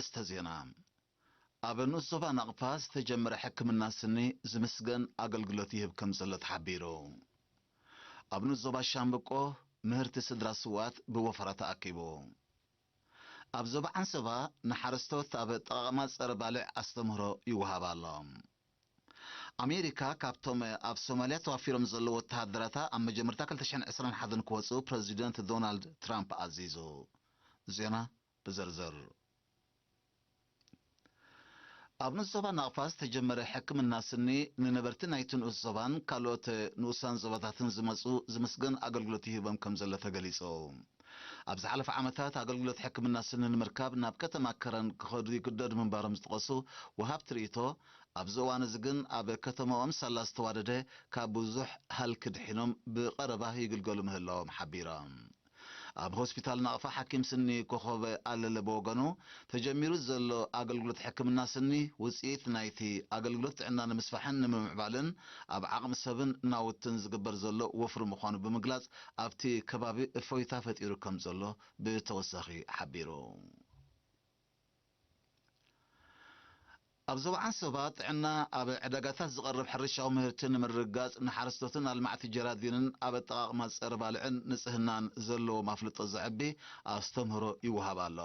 ኣርእስተ ዜና። ኣብ ንኡስ ዞባ ናቕፋ ዝተጀመረ ሕክምና ስኒ ዝምስገን ኣገልግሎት ይህብ ከም ዘሎ ተሓቢሩ። ኣብ ንኡስ ዞባ ሻምብቆ ምህርቲ ስድራ ስውኣት ብወፈራ ተኣኪቡ። ኣብ ዞባ ዓንሰባ ንሓረስቶት ኣብ ኣጠቓቕማ ጸረ ባልዕ ኣስተምህሮ ይወሃብ ኣሎ። ኣሜሪካ ካብቶም ኣብ ሶማልያ ተዋፊሮም ዘለዉ ወተሃደራታ ኣብ መጀመርታ ክልተ ሽሕን ዕስራን ሓደን ክወጽኡ ፕረዚደንት ዶናልድ ትራምፕ ኣዚዙ። ዜና ብዝርዝር። ኣብ ንኡስ ዞባ ናቕፋ ዝተጀመረ ሕክምና ስኒ ንነበርቲ ናይቲ ንኡስ ዞባን ካልኦት ንኡሳን ዞባታትን ዝመጹ ዝምስገን ኣገልግሎት ይህቦም ከም ዘሎ ተገሊጹ። ኣብ ዝሓለፈ ዓመታት ኣገልግሎት ሕክምና ስኒ ንምርካብ ናብ ከተማ ከረን ክኸዱ ይግደዱ ምንባሮም ዝጠቐሱ ወሃብቲ ርእይቶ፣ ኣብዚ እዋን እዚ ግን ኣብ ከተማኦም ሳላ ዝተዋደደ ካብ ብዙሕ ሃልኪ ድሒኖም ብቐረባ ይግልገሉ ምህላዎም ሓቢሮም። ኣብ ሆስፒታል ናቕፋ ሓኪም ስኒ ኮኾበ ኣለለ ብወገኑ፣ ተጀሚሩ ዘሎ ኣገልግሎት ሕክምና ስኒ ውጽኢት ናይቲ ኣገልግሎት ጥዕና ንምስፋሕን ንምምዕባልን ኣብ ዓቕሚ ሰብን ናውትን ዝግበር ዘሎ ወፍሪ ምዃኑ ብምግላጽ፣ ኣብቲ ከባቢ እፎይታ ፈጢሩ ከም ዘሎ ብተወሳኺ ሓቢሩ። ኣብ ዞባ ዓንሰባ ጥዕና ኣብ ዕዳጋታት ዝቐርብ ሕርሻዊ ምህርቲ ንምርግጋጽ ንሓረስቶትን ኣልማዕቲ ጀራዲንን ኣብ ኣጠቓቕማ ጸረ ባልዕን ንጽህናን ዘለዎም ኣፍልጦ ዘዕቢ ኣስተምህሮ ይወሃብ ኣሎ።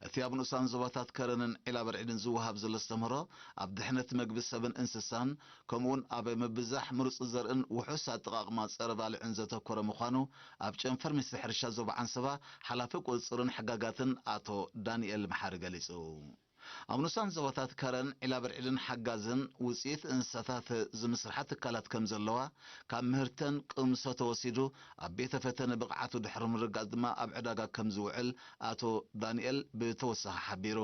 እቲ ኣብ ንኡሳን ዞባታት ከረንን ዒላ በርዒድን ዝወሃብ ዘሎ ኣስተምህሮ ኣብ ድሕነት መግቢ ሰብን እንስሳን ከምኡውን ኣብ ምብዛሕ ምሩጽ ዘርእን ውሑስ ኣጠቓቕማ ጸረ ባልዕን ዘተኮረ ምዃኑ ኣብ ጨንፈር ሚኒስትሪ ሕርሻ ዞባ ዓንሰባ ሓላፊ ቁጽጽርን ሕጋጋትን ኣቶ ዳንኤል መሓሪ ገሊጹ። ኣብ ንኡሳን ዞባታት ከረን ዒላ በርዒድን ሓጋዝን ውጽኢት እንስሳታት ዝምስርሓ ትካላት ከም ዘለዋ፣ ካብ ምህርተን ቅምሶ ተወሲዱ ኣብ ቤተ ፈተነ ብቕዓቱ ድሕሪ ምርጋጽ ድማ ኣብ ዕዳጋ ከም ዝውዕል ኣቶ ዳንኤል ብተወሳኺ ሓቢሩ።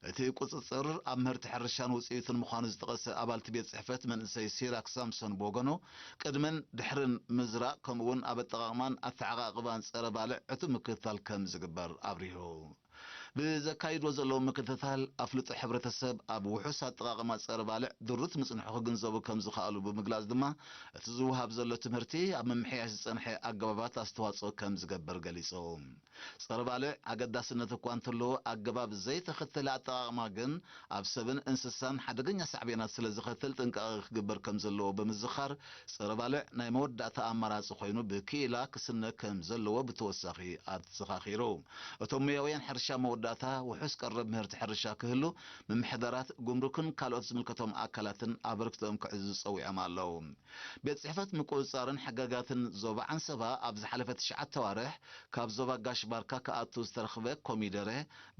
እቲ ቁጽጽር ኣብ ምህርቲ ሕርሻን ውጽኢቱን ምዃኑ ዝጠቐሰ ኣባልቲ ቤት ጽሕፈት መንእሰይ ሲራክ ሳምሶን ብወገኑ፣ ቅድምን ድሕርን ምዝራእ ከምኡውን ኣብ ኣጠቓቕማን ኣተዓቓቕባን ጸረ ባልዕ ዕቱብ ምክትታል ከም ዝግበር ኣብሪሁ። ብዘካይድዎ ዘለዉ ምክትታል ኣፍልጦ ሕብረተሰብ ኣብ ውሑስ ኣጠቓቕማ ጸረ ባልዕ ድሩት ምጽንሑ ክግንዘቡ ከም ዝኸኣሉ ብምግላጽ ድማ፣ እቲ ዝወሃብ ዘሎ ትምህርቲ ኣብ ምምሕያሽ ዝጸንሐ ኣገባባት ኣስተዋጽኦ ከም ዝገብር ገሊጹ። ጸረ ባልዕ ኣገዳስነት እኳ እንተለዎ፣ ኣገባብ ዘይተኸተለ ኣጠቓቕማ ግን ኣብ ሰብን እንስሳን ሓደገኛ ሳዕቤናት ስለ ዝኸትል ጥንቃቐ ክግበር ከም ዘለዎ ብምዝኻር፣ ጸረ ባልዕ ናይ መወዳእታ ኣማራጺ ኮይኑ ብክኢላ ክስነ ከም ዘለዎ ብተወሳኺ ኣዘኻኺሩ። እቶም ሞያውያን ሕርሻ መወዳእታ ውሑስ ቀረብ ምህርቲ ሕርሻ ክህሉ፣ ምምሕዳራት፣ ጉምሩክን ካልኦት ዝምልከቶም ኣካላትን ኣበርክቶኦም ክዕዝዙ ጸዊዖም ኣለዉ። ቤት ጽሕፈት ምቁጽጻርን ሕጋጋትን ዞባ ዓንሰባ ኣብ ዝሓለፈ ትሽዓተ ኣዋርሕ ካብ ዞባ ጋሽ ባርካ ክኣቱ ዝተረኽበ ኮሚደረ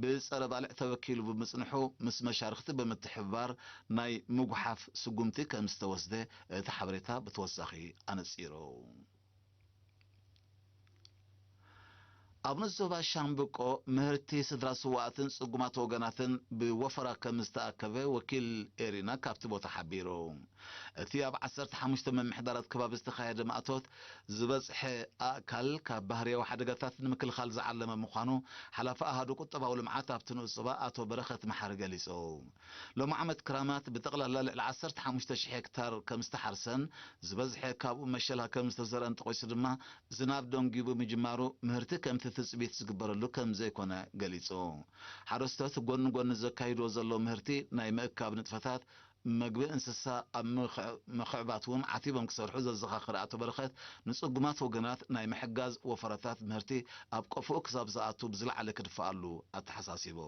ብጸረ ባልዕ ተበኪሉ ብምጽንሑ ምስ መሻርኽቲ ብምትሕብባር ናይ ምጉሓፍ ስጉምቲ ከም ዝተወስደ እቲ ሓበሬታ ብተወሳኺ ኣነጺሩ። ኣብ ንኡስ ዞባ ሻምብቆ ምህርቲ ስድራ ስውኣትን ጽጉማት ወገናትን ብወፈራ ከም ዝተኣከበ ወኪል ኤሪና ካብቲ ቦታ ሓቢሩ። እቲ ኣብ ዓሰርተ ሓሙሽተ ምምሕዳራት ከባቢ ዝተኻየደ ማእቶት ዝበጽሐ ኣእካል ካብ ባህርያዊ ሓደጋታት ንምክልኻል ዝዓለመ ምዃኑ ሓላፊ ኣሃዱ ቁጠባዊ ልምዓት ኣብቲ ንኡስ ዞባ ኣቶ በረኸት መሓሪ ገሊጹ። ሎሚ ዓመት ክራማት ብጠቕላላ ልዕሊ ዓሰርተ ሓሙሽተ ሽሕ ሄክታር ከም ዝተሓርሰን ዝበዝሐ ካብኡ መሸላ ከም ዝተዘርአን ጠቒሱ ድማ፣ ዝናብ ደንጊቡ ምጅማሩ ምህርቲ ከምቲ ትጽቢት ዝግበረሉ ከም ዘይኮነ ገሊጹ። ሓረስቶት ጎኒ ጎኒ ዘካይድዎ ዘለዉ ምህርቲ ናይ ምእካብ ንጥፈታት፣ መግቢ እንስሳ ኣብ ምኽዕ-፣ ምኽዕባት እውን ዓቲቦም ክሰርሑ ዘዘኻኸረ ኣቶ በረኸት፣ ንጽጉማት ወገናት ናይ ምሕጋዝ ወፈራታት ምህርቲ ኣብ ቀፎኡ ክሳብ ዝኣቱ ብዝለዓለ ክድፈኣሉ ኣተሓሳሲቡ።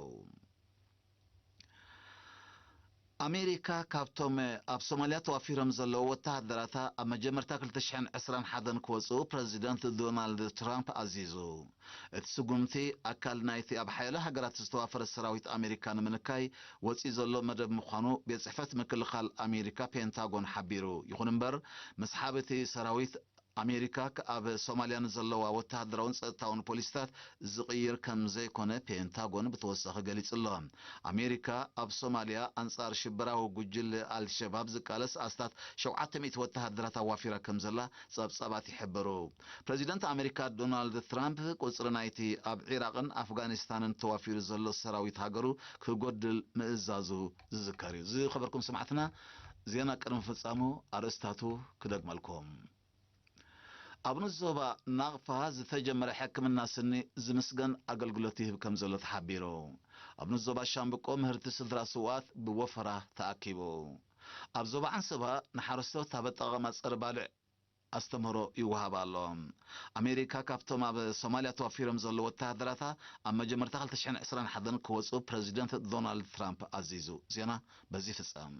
ኣሜሪካ ካብቶም ኣብ ሶማልያ ተዋፊሮም ዘለዉ ወተሃደራታ ኣብ መጀመርታ ክልተ ሽሕን ዕስራን ሓደን ክወጽኡ ፕረዚደንት ዶናልድ ትራምፕ ኣዚዙ። እቲ ስጉምቲ ኣካል ናይቲ ኣብ ሓያሎ ሃገራት ዝተዋፈረ ሰራዊት ኣሜሪካ ንምንካይ ወጺኡ ዘሎ መደብ ምዃኑ ቤት ጽሕፈት ምክልኻል ኣሜሪካ ፔንታጎን ሓቢሩ። ይኹን እምበር፣ ምስሓብ እቲ ሰራዊት ኣሜሪካ ክ-፣ ኣብ ሶማልያ ንዘለዋ ወተሃደራውን ጸጥታውን ፖሊሲታት ዝቕይር ከም ዘይኮነ ፔንታጎን ብተወሳኺ ገሊጹ ኣሎ። ኣሜሪካ ኣብ ሶማልያ ኣንጻር ሽበራዊ ጉጅለ ኣልሸባብ ዝቃለስ ኣስታት ሸውዓተ ሚእቲ ወተሃደራት ኣዋፊራ ከም ዘላ ጸብጻባት ይሕብሩ። ፕረዚደንት ኣሜሪካ ዶናልድ ትራምፕ ቁጽሪ ናይቲ ኣብ ዒራቕን ኣፍጋኒስታንን ተዋፊሩ ዘሎ ሰራዊት ሃገሩ ክጎድል ምእዛዙ ዝዝከር እዩ። ዝኸበርኩም ሰማዕትና፣ ዜና ቅድሚ ፍጻሙ ኣርእስታቱ ክደግመልኩም። ኣብ ንዞባ ናቕፋ ዝተጀመረ ሕክምና ስኒ ዝምስገን ኣገልግሎት ይህብ ከም ዘሎ ተሓቢሩ። ኣብ ንዞባ ሻምብቆ ምህርቲ ስድራ ስውኣት ብወፈራ ተኣኪቡ። ኣብ ዞባ ዓንሰባ ንሓረስቶት ኣብ ኣጠቓቕማ ጸረ ባልዕ ኣስተምህሮ ይወሃብ ኣሎ። ኣሜሪካ ካብቶም ኣብ ሶማልያ ተዋፊሮም ዘለዉ ወተሃደራታ ኣብ መጀመርታ ክልተ ሽሕን ዕስራን ሓደን ክወጹ ፕረዚደንት ዶናልድ ትራምፕ ኣዚዙ። ዜና በዚ ይፍጸም።